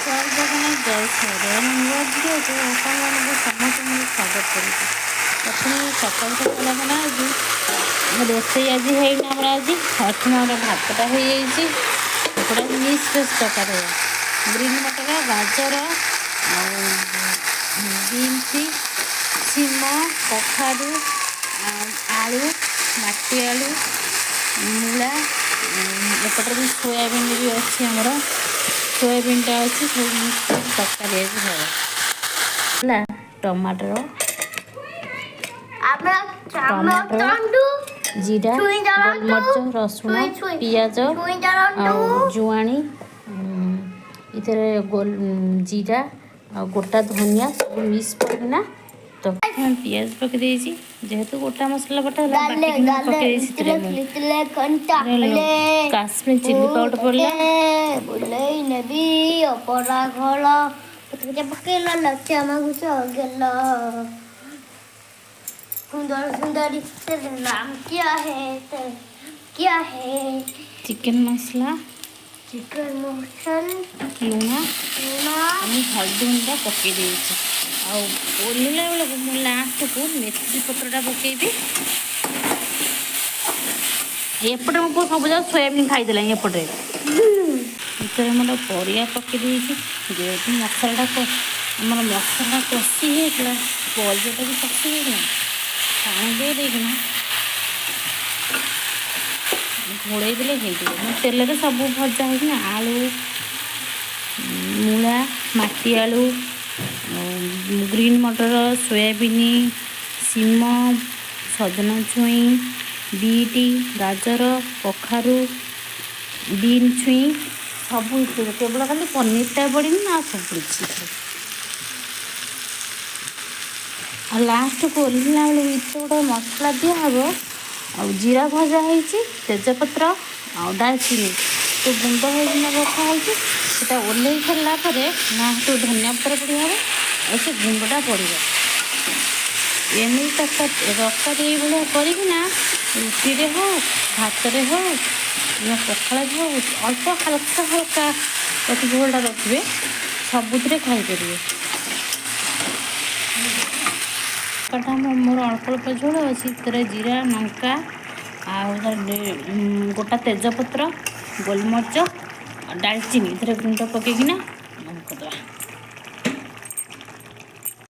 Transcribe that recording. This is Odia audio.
ଜୟ ଜଗନ୍ନାଥ, ଜୟ ଶ୍ରୀରାମ। ନୂଆ ଭିଡ଼ିଓକୁ ଆପଣମାନଙ୍କୁ ସମସ୍ତଙ୍କୁ ସ୍ୱାଗତ କରୁଛି। ପ୍ରଥମେ ସକାଳୁ ସକାଳୁ ମାନେ ଆଜି ରୋଷେଇ ଆଜି ହେଇନି ଆମର। ଆଜି ପ୍ରଥମେ ଆମର ଭାତଟା ହେଇଯାଇଛି। ଏପଟେ ମିକ୍ସ ଭେଜ୍ ତରକାରୀ ହେବ। ଗ୍ରୀନ୍ ମଟର, ଗାଜର ଆଉ ବିନ୍ସ, ସିମ, କଖାରୁ, ଆଳୁ, ମାଟି ଆଳୁ, ମୂଳା। ଏପଟରେ ବି ସୋୟାବିନ୍ ବି ଅଛି। ଆମର ସୋୟାବିନ୍ଟା ଅଛି। ସବୁ ମିକ୍ସ ତରକାରୀ ଆଜି ହେବ। ହେଲା, ଟମାଟର, ଟମାଟର, ଜିରା, ଗୋଲମରିଚ, ରସୁଣ, ପିଆଜ ଆଉ ଜୁଆଣି, ଏଥିରେ ଗୋଲ ଜିରା ଆଉ ଗୋଟା ଧନିଆ ସବୁ ମିକ୍ସ କରିକିନା ତ ପିଆଜ ପକେଇ ଦେଇଛି। ଯେହେତୁ ଗୋଟା ମସଲା ବଟା ହେଲା, ବାଟିକିନା ପକେଇ ଦେଇଛି। ସେଥିରେ ମୁଁ କାଶ୍ମୀର ଚିଲି ପାଉଡ଼ର ପଡ଼ିଲା। ବୁଲେଇ ନେବି ଅପରା ଘର ପକେଇଲ ଲକ୍ଷ୍ୟ ମାଗୁଛ ଗେଲ ସୁନ୍ଦର ସୁନ୍ଦରୀ, तेरा नाम क्या है? क्या है? ଚିକେନ୍ ମସଲା। ଚିକେନ ମସଲା। ଲୁଣ। ଲୁଣ। ମୁଁ ହଳଦୀ ଗୁଣ୍ଡ ପକେଇ ଦେଇଛି। ଆଉ ଓହ୍ଲେଇଲା ବେଳକୁ ମୁଁ ଲାଷ୍ଟକୁ ମେଥି ପତ୍ରଟା ପକେଇବି। ଏପଟେ ମୋ ପୁଅ ସବୁ ଯାକ ସୋୟାବିନ୍ ଖାଇଦେଲାଣି। ଏପଟେ ଭିତରେ ମୋର ପରିବା ପକେଇ ଦେଇଛି। ଯେହେତୁ ମସଲାଟା, ଆମର ମସଲା କଷି ହେଇଥିଲା, ପରିବାଟା ବି କଷି ହେଇଥିଲା, ପାଣି ଦେଇ ଦେଇକିନା ଘୋଡ଼େଇ ଦେଲେ ହେଇଯିବ। ମୁଁ ତେଲରେ ସବୁ ଭଜା ହେଇକିନା ଆଳୁ, ମୂଳା, ମାଟି ଆଳୁ, ଗ୍ରୀନ୍ ମଟର, ସୋୟାବିନ୍, ସିମ, ସଜନା ଛୁଇଁ, ବିଟ୍, ଗାଜର, କଖାରୁ, ବିନ୍, ଛୁଇଁ ସବୁ ହେଇଥିବ। କେବଳ ଖାଲି ପନିରଟା ପଡ଼ିନି ନା, ଆଉ ସବୁ ପଡ଼ିଛି ଏଥିରେ। ଆଉ ଲାଷ୍ଟକୁ ଓହ୍ଲେଇଲା ବେଳକୁ ଏଥିରେ ଗୋଟେ ମସଲା ଦିଆହେବ। ଆଉ ଜିରା ଭଜା ହେଇଛି, ତେଜପତ୍ର ଆଉ ଡାଲଚିନି ତ ଗୁଣ୍ଡ ହେଇକିନା ରଖା ହେଇଛି। ସେଟା ଓହ୍ଲେଇ ସାରିଲା ପରେ ଲାଷ୍ଟକୁ ଧନିଆ ପତ୍ର ପଡ଼ିବ ଆଉ ସେ ଗୁଣ୍ଡଟା ପଡ଼ିବ। ଏମିତି ତରକାରୀ ତରକାରୀ ଏଇଭଳିଆ କରିକିନା ରୁଟିରେ ହଉ, ଭାତରେ ହଉ କିମ୍ବା ପଖାଳରେ ହଉ, ଅଳ୍ପ ହାଲକା ହାଲକା ରଖି ଝୋଳଟା ରଖିବେ, ସବୁଥିରେ ଖାଇପାରିବେ। ତରକାରୀଟା ମୋର ଅଳ୍ପ ଅଳ୍ପ ଝୋଳ ଅଛି। ସେଥିରେ ଜିରା, ଲଙ୍କା ଆଉ ଗୋଟା ତେଜପତ୍ର, ଗୋଲମରିଚ ଆଉ ଡାଲଚିନି ଏଥିରେ ଗୁଣ୍ଡ ପକେଇକିନା